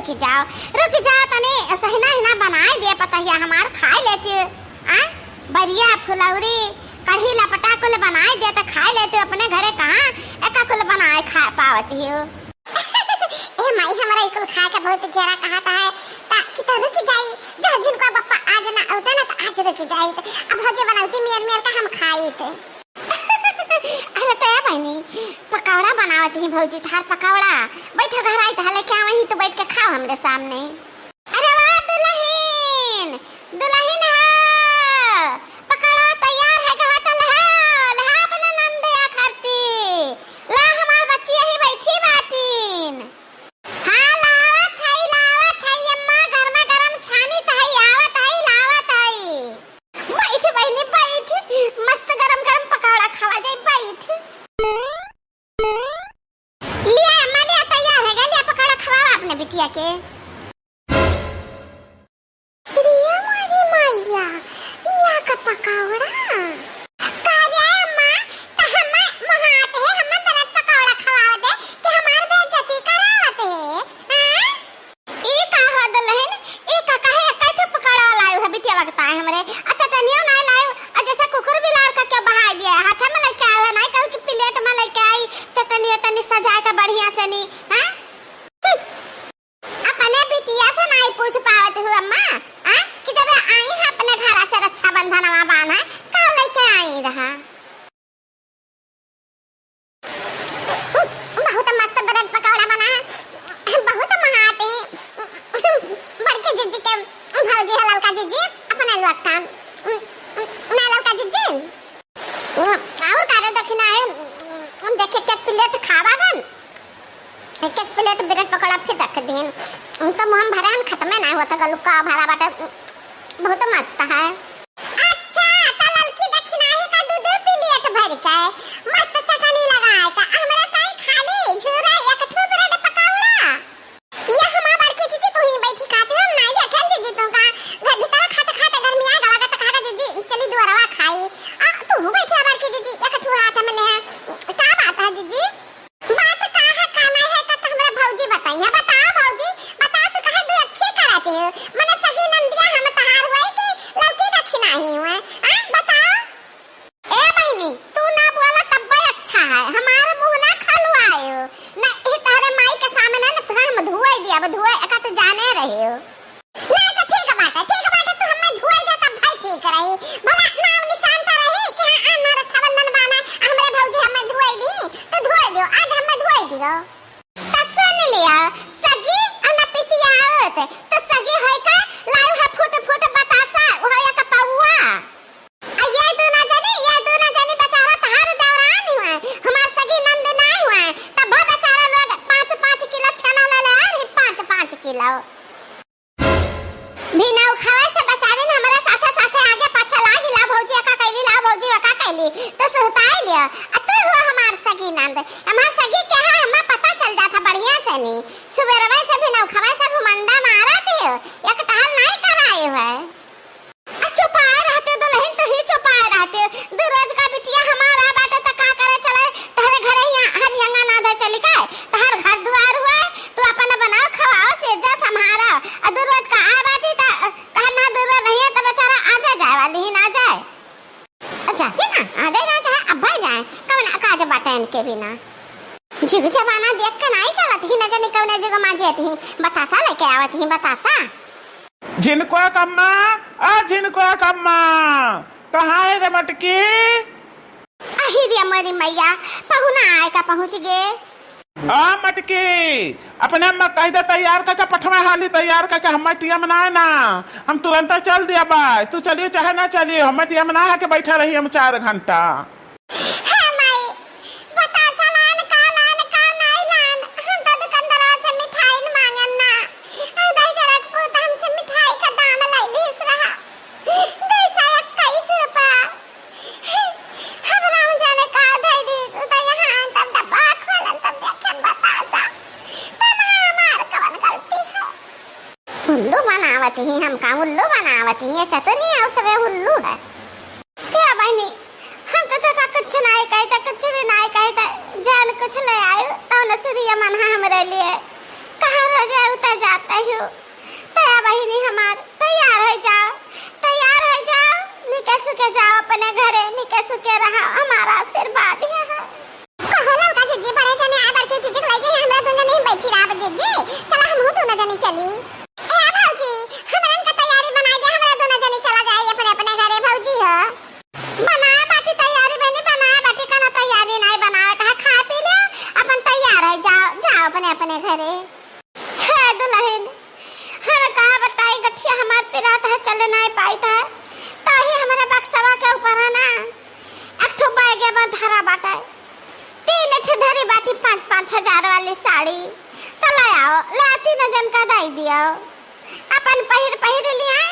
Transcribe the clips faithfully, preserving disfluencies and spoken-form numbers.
रुकि जाओ, रुकि जाओ, तनी सहिना हिना बनाए दे पतहिया हमार, खाए लेती। आ, बरिया फुलौरी, कढ़ी लपटा कुल बनाए दे त खाए लेती। अपने घरे कहाँ एका कुल बनाए खा पावती हो? ए माई, हमरा ई कुल खाए के बहुत जरा कहत है, ता कि तो रुकि जाई, जो जिनको बप्पा आज ना औते ना, तो आज रुकि जाई, तो अब भौजी बनौती मियर मियर का हम खाई थे। अरे तो ए बहिनी, पकौड़ा बनावत ही भौजी, तहार पकौड़ा। बैठो घर आई, तहार लेके आवही, तो बैठ के खाओ हमरे सामने। अरे वाह दुलहिन, दुलहिन हो, पकौड़ा तैयार है, कहा तो लहा, लहा अपने नंदिया खाती। ला हमार बच्ची यही बैठी बाटीन। हाँ, लावत हई, लावत हई अम्मा, गरमा गरम छानित हई, आवत हई, लावत हई। बैठ बहिनी, बैठ, मस्त गरम गरम पकौड़ा खावा जाई, बैठ। लिया अम्मा, लिया, तैयार है, लिया पकौड़ा खवावा अपने बिटिया के। रिया मोरी मैया, या का पकौड़ा? का रे अम्मा, त हम्मा मोहात है, हम्मा तुरंत पकौड़ा खवावत है कि हमार बेइज्जती करावत है, हैं? ई का हो दुलहिन, ई का काहे एक ठो पकौड़ा लायु है बिटिया लगता है हमरे? आ चटनियो नाई लायु, आ जैसे कुकुर बिलार का क्यों बहाई दिया है? हाथ में लेके आयु है, नाई कहू कि प्लेट में लेके आई, चटनी उटनी सजाए का बढ़िया से नी, हैं? हम्म। अपने बिटिया से नाई पूछ पावत हूँ अम्मा, आ? कि जब आई है अपने घरा से रक्षाबंधनवा बान्हे, का लेके आई रहा? बहुत मस्त ब्रेड पकौड़ा बना है, बहुत महाती। बड़की जीजी के भौजी है ललका जीजी, अपने लोग का, ना ललका जीजी। और का रे दखिना है, हम देखे के प्लेट खावा गन। एक एक प्लेट ब्रेड पकौड़ा फिर रख दीन। हम तो मुँह में भरे हम खत्मे ना होता, गलुक्का भरा बाटे, बहुत मस्त है। अच्छा, तो ललकी दखिनाही का दू दू प्लेट भर के मस्त चटनी लगाए का, हमरा ताई खाली झूरा एक ठो ब्रेड पकौड़ा। ये हमार बड़की जीजी, तू ही बैठी खाती हो, हम नहीं देखे जीजी तुमका। घर भीतर खाते खाते गर्मी आ गवा तो कहा जीजी चली दुआरवा खाई। आ, तू हूँ बैठी है बड़की जीजी, एक ठो हाथ में ले है। का बात है जीजी? बात का है, का नहीं है, तो हमरा भौजी बताइए। बताओ भौजी, बताओ, तू कहे दुरखी कराती हो? मने सगी नंदिया हम तहार हुए कि लौकी दखिनाही हुए? आ, बताओ। ए बहिनी, तू ना बोला तब्बे अच्छा है, हमार मुँह ना खलवायो। ना, ई तोहरे माई के सामने ना तोहरा हम धुआई दिया, अब धुआई का तो जाने रहे हो। नहीं तो ठीक बात है, ठीक बात है, तू हमें धुआई दे तब भाई ठीक रही। भला नाम निशान तो रही कि हाँ, आ ना रक्षाबंधन बाना, हमरे भौजी हमें धुआई दी, तो धुआई दियो, आज हमें धुआई दियो। तो सुन लिया, सगी अनपितियावत, तो सगी होई का लायु है फूट फूट बतासा, वो एक पौआ। आ ये दूना जनी, ये दूना जनी बेचारा तहार देवरानी हुए, हमार सगी नंद नाई हुए, तब वो बेचारा लोग पाँच पाँच किलो छेना ले ले आ रही, पाँच पाँच किलो। बिना उखावे से बेचारी ने हमारे साथे साथे आगे पाछे लागी, ला भौजी एका कैली, ला भौजी ओका कैली, तो सुहताई लियो। आ तू हुआ हमार सगी नंद, हमार सगी के है, हमें पता चल जाता बढ़िया से नी। सुबेरवे से बिना उखावे से घुमंडा मारा दियो, एक टहल नहीं कराए हुए। आ चुपाए रहते दुलहिन, तू ही चुपाए रहते। दू रोज का बिटिया हमारा बाटे त का करे चले? तहरे घरे हियाँ हरियंगा ना धर चली का? तहर घर दुआर हुए, तू अपन बनाओ, खवाओ, सेजा संभारो। आ दू रोज का आ बाटी त तहर ना दू रोज रहिए त बेचारा आजे जाए वाली ही ना जाए। आ जाते ना, आजे ना जाए, अब्बा जाए, कवन काज बाटे इनके बिना। जुग जमाना देख के नाई चलत ही, न जाने कवने जुग मा जेत ही, बतासा लेके आवत ही, बतासा। झिनकुआ कम्मा, आ झिनकुआ कम्मा, कहाँ है रे मटकी? अही रे मोरी मैया, पहुना आए का पहुँच गे। आ मटकी, अपने अम्मा कह दे तैयार करके पठवा हाली, तैयार करके हम टीएम ना है ना, हम तुरंत चल दिया बा, तू चलियो चाहे ना चलियो, हम टीएम ना है के बैठा रही हम चार घंटा। हे माई, बतासा लान का लान का नाई लान, हम तो दुकानदारवा से मिठाई न मांगन ना। आ दाई जरा को तो हमसे मिठाई का दाम लाई लीस रहा। दो सौ इक्कीस रुपया। हमरा हम जाने का धई दी, तू तो यहाँ तब डब्बा खोलन तब देखे बतासा। तब हमार कवन गलती है? उल्लू बनावत ही हमका, उल्लू बनावत ही, ये चतुर ही और सबे उल्लू है। क्या बहनी, हम तो तोका कुछ नाई कही था, कुछ भी नाई कही था, जान कुछ ले आयो, तो न सुरिया मन है हमरे लिए। कहाँ रोज उतर जाते के जाओ अपने घरे, निके सुके रहा, हमारा आशीर्वाद यह है। कहो ललका जिज्जी, बड़े जने आए, बड़की जिज्जी के लइके यहाँ हमरा दुनो जने बैठी रहा। जिज्जी, चला हमहू दुनो जने चली। ए भौजी, हमरन का तैयारी बनाई दे, हमरा दुनो जने चला जाई अपने अपने घरे भौजी हो। बनाए बाटी तैयारी बहिनी, बनाए बाटी, कउनो तैयारी नाई बनावे, कहा खा पी ले, अपन तैयार है, जाओ, जाओ अपने अपने घरे। हे दुलहिन, हम का बताई, गठिया हमार पिरात है, चले नाई पाइत है, ताही हमरे बक्सवा के ऊपर है ना, एक ठो बैगे में धरा बाटे, तीन ठे धरी बाटी पाँच पाँच हजार वाली साड़ी, तो ले आओ, ले तीन जन का दे दियो, अपन पहिर पहिर लिया,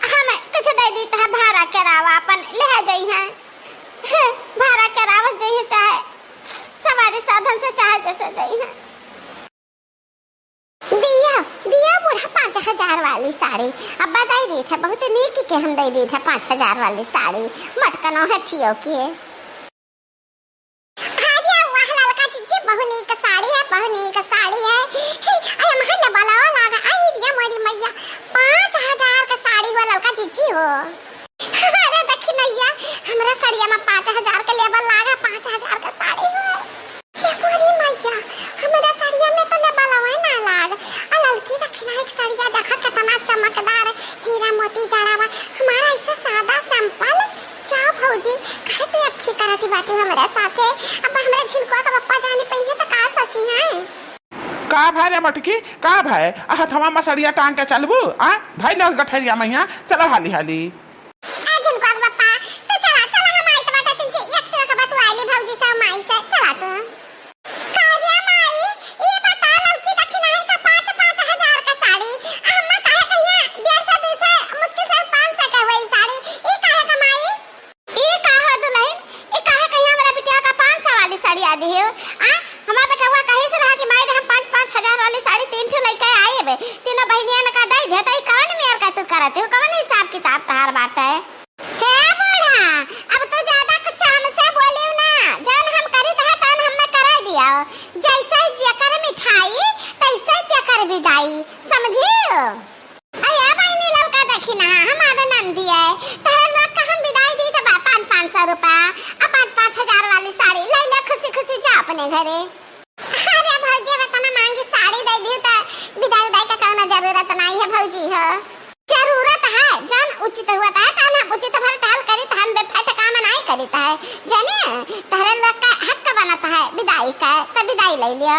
हम कुछ दे दीत है भाड़ा किरावा, अपन ले जइहैं, भाड़ा किरावा जइहैं, चाहे सवारी साधन से, चाहे जैसे जइहैं। दिया, दिया बूढ़ा पाँच हजार वाली साड़ी। अब्बा दे दीत है, बहुत नीक के हम दे दीत है पाँच हजार वाली साड़ी। मटकनो है थियो के। अरे वाह ललका जिज्जी, बहुत नीक साड़ी है, बहुत नीक साड़ी है। ही, अरे महल बलावा लागा, आई दिया मोरी मैया, पाँच हजार का साड़ी हो ललका जिज्जी हो। अरे दखिनैया, हमरा सड़िया में पाँच हजार के लेबल लागा, पाँच हजार के साड़ी हो। ये पूरी मैया, हमरा सड़िया में तो लेबलवे ना लाग। आ ललकी दखिना एक सड़िया देखा कितना चमकदार, हीरा मोती जड़ा बा। हमारा ऐसे सादा simple। जाओ भौजी, काहे तू अखी करत ही बाटू हमरा साथे? अब हमरा झिनकुआ का पप्पा जानी पइहे तो का सोची हैं? का भाई रे मटकी, का भाई? आ हथवा में सड़िया टांग के चलबू? आ? धइ लो गठरिया मैया, चलो हाली हाली। ए झिनकुआ के पप्पा, तू चला, चला, हम आइत बाटे, तुमसे एक टक बतुआइली भौजी से, माई से, चला तू। का रे माई, ई बता ललकी दखिनाई का पाँच, पाँच हजार का साड़ी, आ हम्मा काहे कहिया डेढ़ सौ, दू सौ, मुश्किल से पाँच सौ का होई साड़ी, ई काहे का माई? ई का हो दुलहिन, ई काहे कहिया हमरा बिटिया का पाँच सौ वाली साड़ी आ दिहे हो? आ, हमार बेटवा कहिस रहा कि माई रे हम पाँच, पाँच हजार वाली साड़ी तीन ठो लइके आइबे, तीनों बहिनियन का दइ दे, त ई कवन मेर का तू करत हो, कवन हिसाब किताब तहार बाटे? हे बूढ़ा, अब तू ज्यादा कुछ हमसे बोलियो ना, जौन हम करित है तौन हम्मे कराइ दियो, जैसे जेकर मिठाई तैसे तेकर विदाई, समझियो? अरे बहिनी ललका दखिना, हमार नंदी है, तहरे लोग का हम विदाई दी त बा पाँच, पाँच सौ रुपया, आ पाँच, पाँच हजार वाली साड़ी लइ ले, खुशी खुशी जा अपने घरे। अरे भौजी, अब इतना महंगी साड़ी दइ दी त विदाई उदाई का कउनो जरूरत नाई है भौजी हो। जरूरत है, जौन उचित हुआ त है, तहन हम उचित भर टहल करित है, हम बेफाइट काम नाई करित है, जाने, तहरे लोग का हक बनत है विदाई का, त विदाई लइ लियो।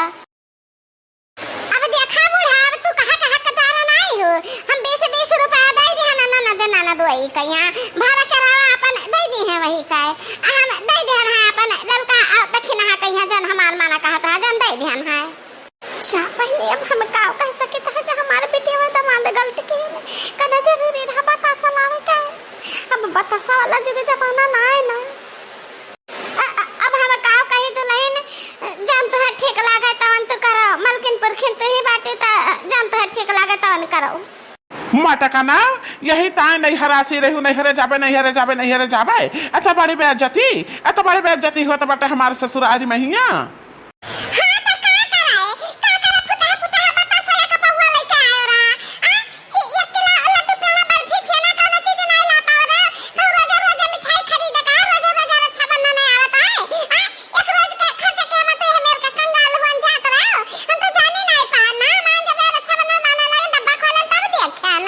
अब देखा बूढ़ा, अब तू कहा के हकदार नाई हो। हम बीस बीस रुपया दइ दिहन ननद, ननद वही कहिया भाड़ा किरावा अपन दइ दिहे वही का। आ हम दइ दिहन है अपन ललका, आ दखिना कहिया जौन हमार माना कहत है, जौन दइ दिहन है। जा बहिनी, अब हम काव कहि सकित है, जे हमार बिटिया दमाद गलत किहिन। कदा जरूरी रहा बतासा लावे का। अब बतासा वाला जुग जमाना नाई ना। अ-, अ-, अब हम काव कही दुलहिन, जौन तुहे ठीक लागे तवन तू करो, मलकिन पुरखिन तू ही बाटे त जौन तुहे ठीक लागे तवन करो। मटकना, यही ताय नैहरा से रहू, नैहरे जाबे, नैहरे जाबे, नैहरे जाबे। एत बड़ी बेइज्जती, एत बड़ी बेइज्जती होत बाटे हमार ससुरारी महिया। हाँ, त का करे? का करे? फुटहा, फुटहा बतासा एक पौवा लइके आयो रहा। आ? इ-, एक किलो लड्डू, पेड़ा, बर्फी, छेना, कउनो चीज नाई ला पावे रहा। कहू रोजे, रोजे मिठाई खरीदे का, रोजे, रोजे रक्षाबंधन आवत है। आ? एक रोज के खर्च के मत ये मेर के कंगाल हुअन जात रहो। हम तो जानी नाई पाए ना, मान जब रक्षाबंधन माने लगे, डब्बा खोलन तब देखियन।